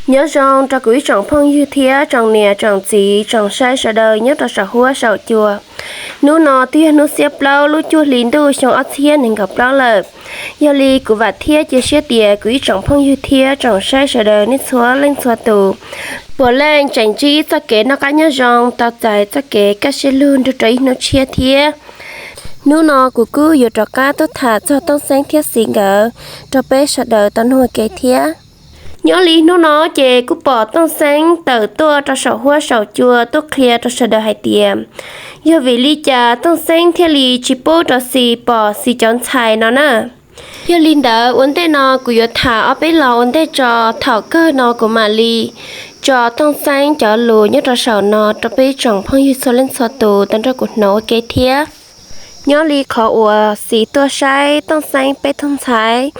Nyob zoo rau kuv ib tsoom phooj ywg thiab tsoom niam tsoom txiv tsoom saib sawv daws nyob rau saum huab saum cua. Hnub no twb yog hnub xiab plaub lub cuaj hli ntuj xyoo ob txhiab nees nkaum plaub lawm. Yog li kuv vam thiab cia siab tias kuv ib tsoom phooj ywg thiab tsoom saib sawv daws nej txhua leej txhua tus puav leej tseem ntsib txoj kev noj qab nyob zoo, tau txais txoj kev kaj siab lug nrog rau ib hnub tshiab thiab. Hnub no kuv kuj yuav rov qab tuaj tham txog Tooj Xeeb thiab Xis nkawd rau peb sawv daws tau mloog ua ke thiab. Nyob li hnub no ces kuj pom Tooj Xeeb tawm tuaj rau saum huab saum cua tuaj qhia rau sawv daws hais tias yog vim li cas Tooj Xeeb thiaj li tsis pub rau Xis pom Xis cov ntxhais no na. Yog li ntawd ua ntej no kuv yuav tham ob peb lo ua ntej tso, thaum kawg no kuv mam li tso Tooj Xeeb cov lus nyob rau saum no rau peb tsoom phooj ywg txhua leej txhua tus tau nrog kuv hnov ua ke thiab. Nyob li qhov uas Xis tuaj saib Tooj Xeeb peb tug ntxhais,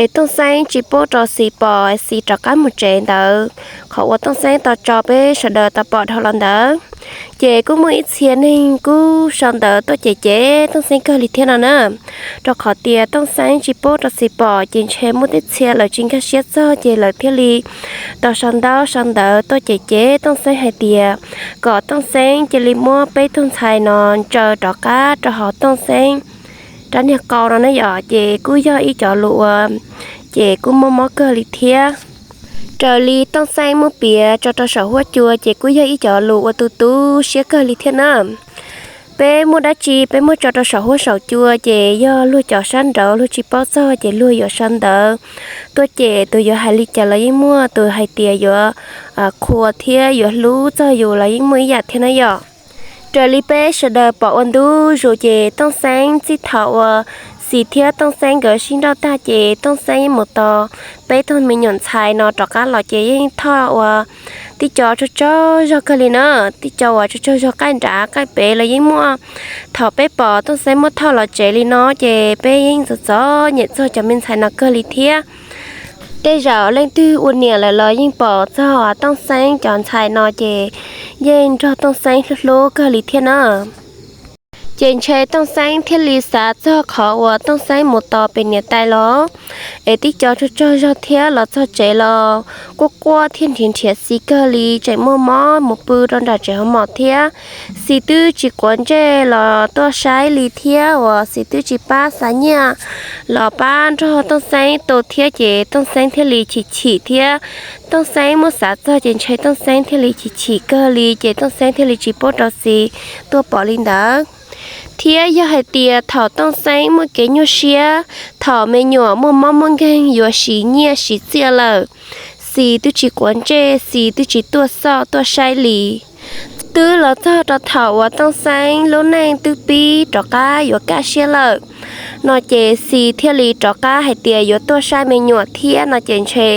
es Tooj Xeeb tsis pub rau Xis pom, Xis rov qab mus tsev ntawd, qhov uas Tooj Xeeb tau tso peb sawv daws tau pom dhau los ntawd, ces kuj muaj ib txhia neeg kuj sau ntawv tuaj cem cem Tooj Xeeb kawg li thiab no na. Rau qhov tias Tooj Xeeb tsis pub rau Xis pom ces ntshe muaj tej txhia lawv tsis nkag siab txog ces lawv thiaj li tau sau ntaub sau ntawv tuaj cem cem Tooj Xeeb hais tias kom Tooj Xeeb cia li muab peb tug ntxhais no ntsaws rov qab rau hauv Tooj Xeeb rab niag qau no na yom. Ces kuj yog ib cov lus uas ces kuj mob mob kawg li thiab. Raws li Tooj Xeeb muab piav tso rau saum huab cua ces kuj yog ib cov lus uas tu tu siab kawg li thiab na. Peb muaj dab tsi peb muab tso rau saum huab saum cua ces yog luag cov sab nraud luag tsis paub txog ces luag yuav sau ntawv tuaj cem, tus yuav hais li cas los yeej muaj, tus hais tias yuav qhuas thiab yuav hlub txog yus los yeej muaj ib yam thiab na yom. Raws li peb sawv daws pom ua ntu zus ces Tooj Xeeb txij thaum uas Xis thiab Tooj Xeeb nkawd sib nrauj tag ces Tooj Xeeb yeej mus tos peb tug me nyuam ntxhais no rov qab los ces yeej thauj ua tib co tsaug tsaug zog kawg li na. Tib co uas tsaug tsaug zog qaij nrad qaij pem los yeej muaj. Thaum peb pom Tooj Xeeb muab thauj los tsev li no ces peb yeej txom txom nyem txog cov me ntxhais no kawg li thiab. Tej zaum leej twg ua niam lawm los yeej pom txog Tooj Xeeb cov ntxhais no ces yeej nrog Tooj Xeeb hlub hlub kawg li thiab na. Ces ntshe Tooj Xeeb thiaj li xav txog qhov uas Tooj Xeeb mus tos pem niam tais los, es tib co tsaug tsaug zog thiab los txog tsev los quaj quaj thiab nrhiav nrhiav Xis kawg li, tseem muaj mob mus pw rau nram tsev hauv mom thiab. Xis twb tsis quav ntsej los tuaj saib li thiab uas Xis twb tsis pab xa nyiaj los pab nrog Tooj Xeeb tu thiab ces Tooj Xeeb thiaj li chim chim thiab. Tooj Xeeb muab xav txog ces ntshe Tooj Xeeb thiaj li chim chim kawg li ces Tooj Xeeb thiaj li tsis pub rau Xis tuaj pom li ntawd. Thiab yog hais tias thaum Tooj Xeeb muaj kev nyuaj siab, thaum me nyuam muaj mob muaj nkeeg yuav siv nyiaj siv txiaj lawm, Xis twb tsis quav ntsej, Xis twb tsis tuaj xauj tuaj saib li. Twb los txog rau thaum uas Tooj Xeeb lub neej twb pib rov qab yuav kaj siab lawm no ces Xis thiaj li rov qab hais tias yuav tuaj saib me nyuam thiab no ces ntshe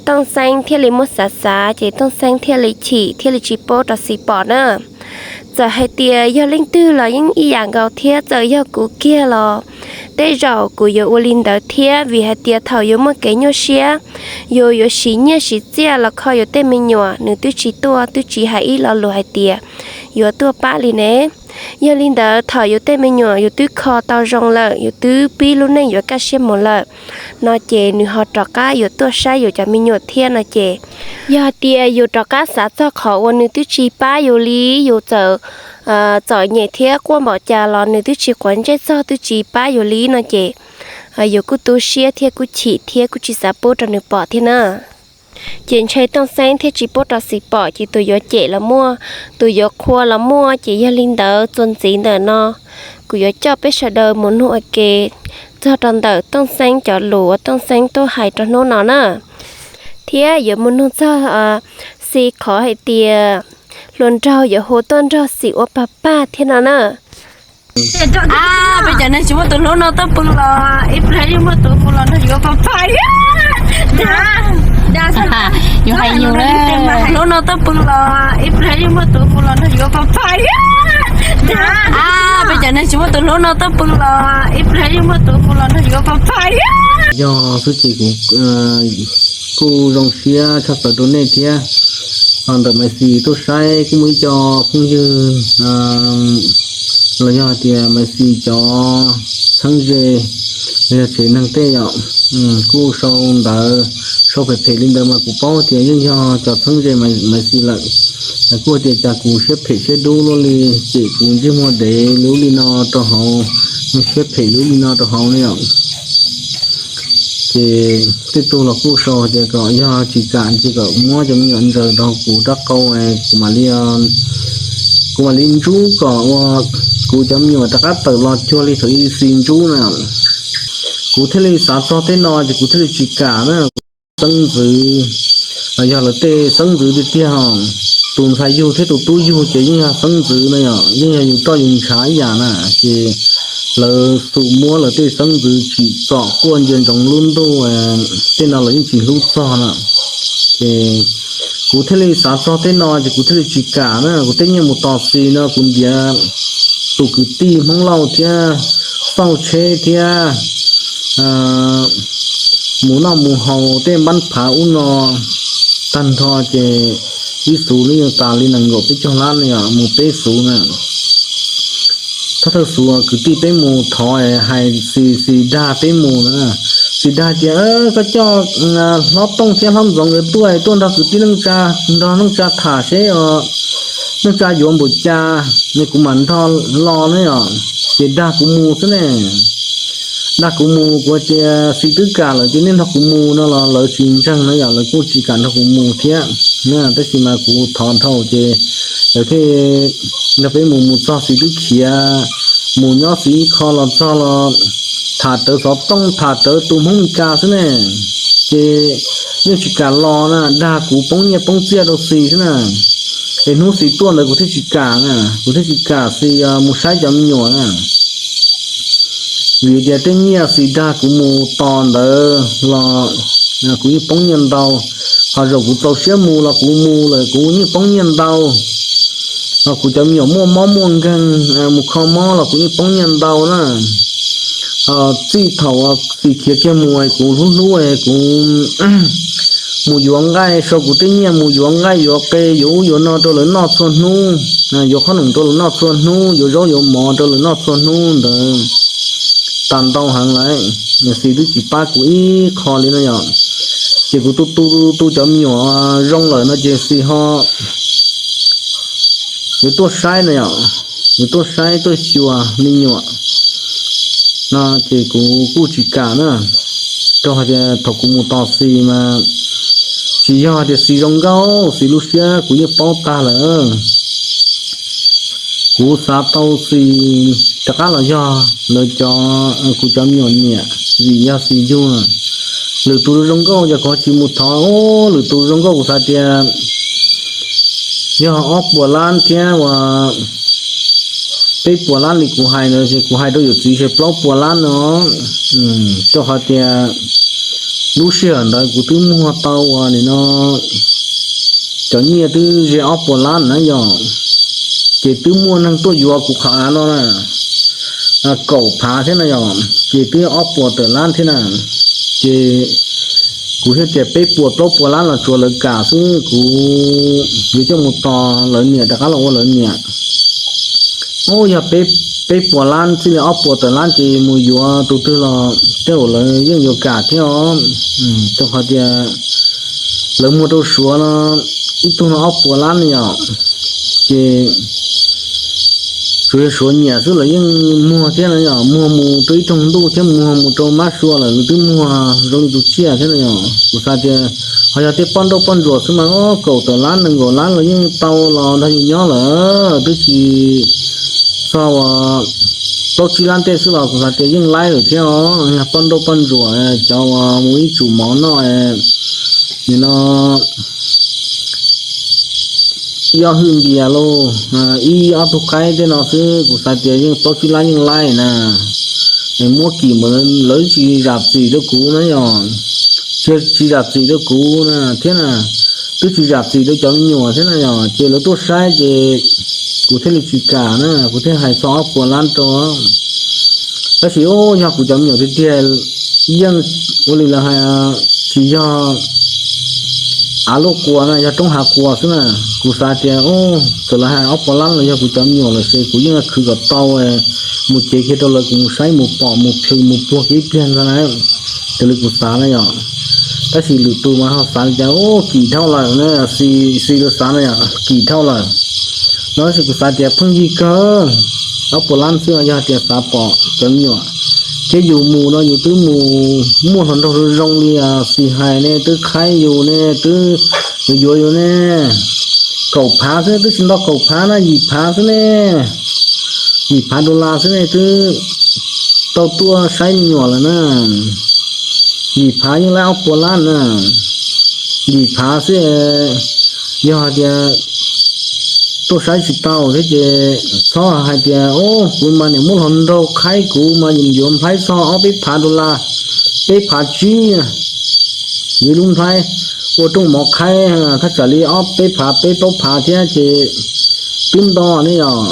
Tooj Xeeb thiaj li muab xav xav ces Tooj Xeeb thiaj li chim thiaj li tsis pub rau Xis pom na. Txawm hais tias yog leej twg los yeej ib yam nkaus thiab, txawm yog kuv kiag los tej zaum kuv yuav ua li ntawd thiab, vim hais tias thaum yuav muaj kev nyuaj siab, yuav yuav siv nyiaj siv txiaj los kho yuav tej me nyuam, nws twb tsis tuaj twb tsis hais ib lo lus hais tias yuav tuaj pab li ne. Yog li ntawd thaum yuav tej me nyuam yuav twb kho tau zoo lawm, yuav twb pib lub neej yuav kaj siab mus lawm no ces nws ho rov qab yuav tuaj saib yus cov me nyuam thiab no ces, yog hais tias yus rov qab xav txog qhov uas nws twb tsis pab yus li, yus txawm txom nyem thiab quaj npaum cas los nws twb tsis quav ntsej txog twb tsis pab yus li no ces yus kuj tu siab thiab kuj chim thiab kuj tsis xav pub rau nws pom thiab na. Ces ntshe Tooj Xeeb thiaj tsis pub rau Xis pom ces tus yuav cem los muaj, tus yuav qhuas los muaj. Ces yog li ntawd txuas ntxiv ntawm no kuv yuav coj peb sawv daws mus nug ua ke txog rau ntawm Tooj Xeeb cov lus uas Tooj Xeeb tuaj hais rau hnub no na, thiab yuav mus nug txog Xis qhov hais tias hluas nraug yuav hu tuaj nrog Xis ua pag pag thiab no na. Peb cov neeg tsis muaj tus hlub no tuaj pw los ib pliag yeej muaj tus hu los nrog yuav ua pag pag. Yuav hais yus hlub no tuaj pw los ib pliag yeej muaj tus hu los nrog yuav ua pag pag. Peb cov neeg tsis muaj tus hlub no tuaj pw los ib pliag yeej muaj tus hu los nrog yuav ua pag pag. Yog xwb ces kuv kuj zoo siab tshaj plaws rau nej thiab. Ho ntawm Maiv Xis tuaj saib kuj muaj ib co phooj ywg los yog hais tias Maiv Xis cov txheeb ze Yog tsev neeg tej yom, kuj sau ntawv sau phem phem li ntawd mas kuv paub tias yeej yog cov txheeb ze Maiv Xis lawm. Kuj tias cas kuv siab phem siab dub luaj li, cem kuv ntsej muag dev lub li no rau hauv, siab phem lub li no rau hauv ne yom. Ces tej tug los kuj sau tias kom yog tsis kam ces kom muab cov me nyuam ntsaws rau kuv rab qau, kuv mam li, kuv mam li ntsub kom ua, kuv cov me nyuam rov qab tawm los cuag li thaum ub Xis ntsub na. Kuv thiaj li xav txog tej no ces kuv thiaj li tsis kam na. Xeeb ntxwv, yog lawv tej xeeb ntxwv tiag tiag, tus ntxhais yug thiab tus tub yug ces yeej yog xeeb ntxwv na yom, yeej yog yus roj yus ntshav ib yam na. Ces lawv xum muab lawv tej xeeb ntxwv tsim txom quaj ntsia ntsoov lub ntuj, tej no lawv yeej tsis hlub txog na. Ces kuv thiaj li xav txog tej no ces kuv thiaj li tsis kam na. Kuv tej nyiaj mus tos Xis no kuv ntiav tus kwv tij Hmoob Lauj thiab Xauj Tsheb thiab mus noj mus haus tej npab phav ub no tag nrho ces ib xuv lub yeej tas li nees nkaum peb caug lab no yom, mus peb xuv na. Thawj thawj xuv kwv tij peb mus thov hais Xis, Xis dag peb mus na. Xis dag tias koj coj hlob Tooj thiab hlob Ntxoov nkawd tuaj, tuaj nrog kwv tij neej tsa, nrog neej tsa tham seb neej tsa yuav npaum cas, kuv mam nrog los ne yom. Ces dag kuv mus xwb ne. Dag kuv mus, kuv tias Xis twb kam lawm ces nej nrog kuv mus no los lawv tsis ntseeg na yom, lawv kuj tsis kam nrog kuv mus thiab. Tab sis mas kuv thov dhau ces lawv thiaj nrog peb mus, mus txog Xis twb khiav, mus nyob Xis ib qho los txog los tham rawv xov tooj, tham rawv tus Hmoob Mes Kas xwb ne. Ces yeej tsis kam los na, dag kuv poob nyiaj poob txiaj rau Xis xwb na. Es hnub Xis tuaj ntawd kuv thiaj tsis kam na, kuv thiaj tsis kam Xis mus saib cov me nyuam na. Vim tias tej nyiaj Xis dag kuv mus tos ntawd los kuv yeej poob nyiaj ntau, ho zaum kuv txaus siab mus los kuv mus lawm kuv yeej poob nyiaj ntau. Ho kuv cov me nyuam muaj mob muaj nkeeg mus kho mob los kuv yeej poob nyiaj ntau na. Txij thaum Xis khiav kiag mus kuv hlub hlub, kuv mus yuav nqaij, sau kuv tej nyiaj mus yuav nqaij yuav qe yuav ub yuav no rau lawv noj txhua hnub, yuav qhob noom rau lawv noj txhua hnub, yuav zaub yuav mov rau lawv noj txhua hnub ntawd tas ntau heev lawm. Xis twb tsis pab kuv ib qho li no yom. Ces kuv tu tu tu cov me nyuam zoo lawm no ces Xis ho yuav tuaj saib no yom, yuav tuaj saib tuaj xyuas me nyuam no ces kuv kuj tsis kam na. Rau hais tias thaum kuv mus tos Xis mas tsis yog hais tias Xis zoo nkauj, Xis lub siab kuv yeej paub tag lawm. Kuv xav tau Xis rov qab los yog lawv cov, kuv cov me nyuam niam, vim yog Xis yug lwm tus zoo nkauj ces kuv tsis mus thov lwm tus zoo nkauj, kuv xav tias yog ob puas lab thiab uas peb puas lab li kuv hais ntawd ces kuv hais rau yawm txiv ces plaub puas lab no. Rau qhov tias lub sij hawm ntawd kuv twb muag tau uas nim no cov nyiaj twb ze ob puas lab na yom, ces twb muaj neeg tuaj yuav kuv qhov av no na, kaum phav thiab na yom, ces twb ob puas tawm lab thiab na. Ces kuv thiaj tias peb puas plaub puas lab los tsuav lawv kam xwb, kuv yuav coj mus tos lawv niam rov qab los ua lawv niam. Ub, yog peb puas lab txij li ob puas tawm lab ces mus yuav tus twg los tej zaum lawv yeej yuav kam thiab os. Rau qhov tias lawv muag rau Suav no ib tug no ob puas lab ne yom, ces tsuas yog Suav nyiam xwb lawv yeej muag thiab no yom, muag mus rau ib rooj ntuj thiab muag mus rau mab sua lawm lawv twb muag zoo li tus tsiaj thiab no yom. Kuv xav tias ho yog tej poj nrauj poj ntsuam xwb mas kaum tawm lab nees nkaum lab los yeej tau los nrog yus nyob lawm, twb tsis txog uas plaub tsib lab tej xwb los kuv xav tias yeej laib lawm thiab os. Yog poj nrauj poj ntsuam cov uas mus ib tsum mov noj, nim no ib ob hwj npias lauj, ib ob tug qaib tej no xwb kuv xav tias yeej plaub tsib lab yeej laib na. Muab kim mas lawv tsis zam txim rau kuv na yom, tsis zam txim rau kuv na thiab na, twb tsis zam txim rau cov me nyuam thiab na yom, ces lawv tuaj saib ces kuv thiaj li tsis kam na, kuv thiaj hais txog ob puas lab rau. Tab sis yog kuv cov me nyuam tiag tiag yeej ua li lawv hais, tsis yog av luaj quas na, yog roob hav quas xwb na. Kuv xav tias txawm lawv hais ob puas lab los yog kuv cov me nyuam lawm ces kuv yeej khwv kom tau, mus cev kiag rau lawv, kuv mus saib mus pom mus plhws mus puag kiag ib pliag ntag na. Raws li kuv xav na yom. Tab sis lwm tus mas ho xav li cas, kim dhau lawm na, Xis lawv xav na yom, kim dhau lawm. No tab sis kuv xav tias pheej yig kawg, ob puas lab xwb yog tias xav pom cov me nyuam. Thiab yus mus no yus twb mus muaj hluas nraug zoo zoo li Xis hais ne, twb qhaib yus ne, twb yuav yuav yus ne. Kaum phav xwb, twb tsis nto kaum phav na, yim phav xwb ne. Yim phav dollar xwb ne twb tau tuaj saib me nyuam lawm na. Yim phav yeej laib ob puas lab na. Yim phav xwb, yog hais tias tuaj saib tsis tau thiab ces txhob hais tias, o, kuv mas niam muab hluas nraug qhaib kuv mas yuav nplhaib txog ob peb phav dollar, peb phav tsib, yuav lub nplhaib ua rooj mov qhaib thaj tsam li ob peb phav peb plaub phav thiab ces twb nto ne yom.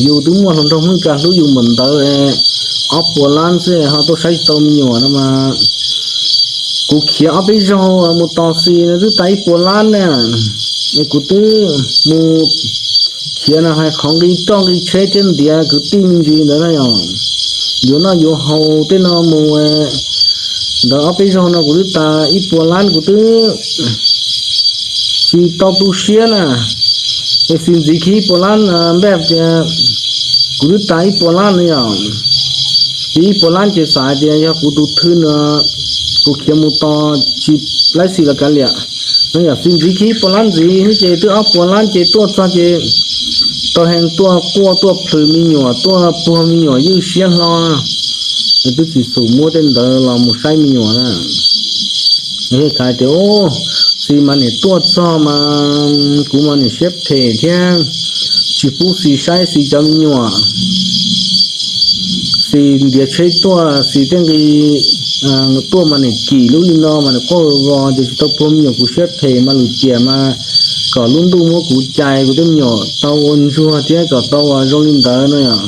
Yus twb muaj hluas nraug Hmoob Meskas hlub yus npaum ntawd, ob puas lab xwb ho tuaj saib tsis tau me nyuam no mas. Kuv khiav ob peb zaug mus tos Xis no twb tas ib puas lab na. Es kuv twb mus khiav no hais qhov nqi roj nqi tsheb thiab ntiav kwv tij me ntsis ntawd na yom, yuav noj yuav haus tej no mus ntawd ob peb zaug no kuv twb tas ib puas lab, kuv twb tsis tau tu siab na. Es Xis ntxiv kiag ib puas lab, npaj tias kuv twb tas ib puas lab no yom. Ces ib puas lab ces xav tias yog kuv tus thwj no, kuv khiav mus tos tsis laib Xis los kav liam no yom. Xis ntxiv kiag ib puas lab ntxiv ces twb ob puas lab ces tuaj txog ces tau heev, tuaj quaj tuaj plhws me nyuam, tuaj puag me nyuam ywj siab hlo. Es twb tsis xum muab tej ntawd los mus saib me nyuam na. Thiaj hais tias, o, Xis mas niam tuaj txog mas kuv mas niam siab phem thiab tsis pub Xis saib Xis cov me nyuam. Xis ntiav tsheb tuaj, Xis tej nqi tuaj mas niam kim lub li no mas niam quaj vos ces tsis tau puag me nyuam, kuv siab phem mas lwm tiam mas kom lub ntuj muab kuv cais kuv tej me nyuam tau ua ntsuag thiab kom tau ua zoo li ntawd no yom.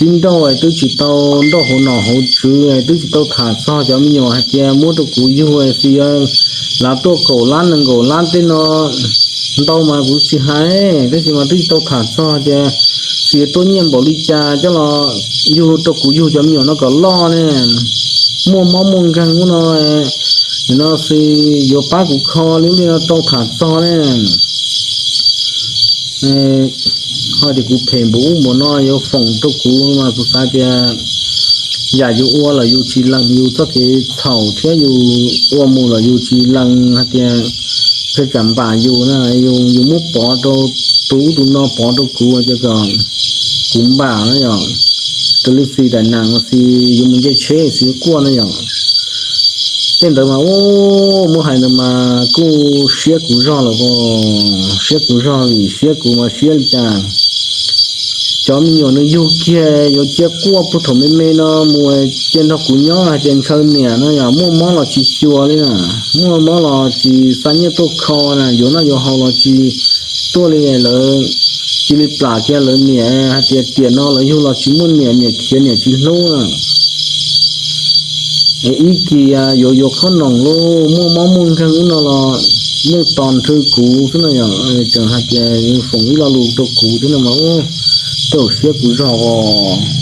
Sib nrauj es twb tsis tau nrauj hauv nom hauv tswv, twb tsis tau tham txog cov me nyuam hais tias muab rau kuv yug es Xis yuav lav tuaj kaum lab nees nkaum lab tej no ntau mas kuv tsis hais, tab sis mas twb tsis tau tham txog tias Xis yuav tuaj nyiaj npaum li cas coj los yug rau kuv yug cov me nyuam no kom loj ne. Muaj mob muaj nkeeg ub no, nim no Xis yuav pab kuv kho li ub li no tau tham txog ne. Ho tias kuv phem npaum ub npaum no yuav foom rau kuv mas kuv xav tias yam yus ua los yus tsis lees yus txoj kev txhaum thiab yus ua mus los yus tsis lees hais tias pheej tsam npam yus na, yus muab pov rau tus ub tus no pov rau kuv tias kom kuv npam na yom. Raws li Xis daim neeg Xis yuav mus nce tsheb Xis quaj na yom. Tej ntawd mas ua muab hais ntawd mas kuj siab kuv zog lawm os, siab kuv zog vim siab kuv mas siab li cas. Cov me nyuam nws yug kiag yuav cia quaj puag thaum me me no mus cia nrog kuv nyob hais tias ntshaw niam no yom, muaj mob los tsis xyuas li na, muaj mob los tsis xa nyiaj tuaj kho na, yuav noj yuav haus los tsis tuaj li lawv, cia li plam kiag lawv niam hais tias tiam no lawv yug los tsis muaj niam, niam khiav niam tsis hlub na. Ib kis yuav yuav qhob noom lauj, muaj mob muaj nkeeg ub no los yeej tos nrhw kuv xwb no yom, tseem hais tias foom ib lo lus rau kuv thiab no mas, tej zaum siab kuv zog os.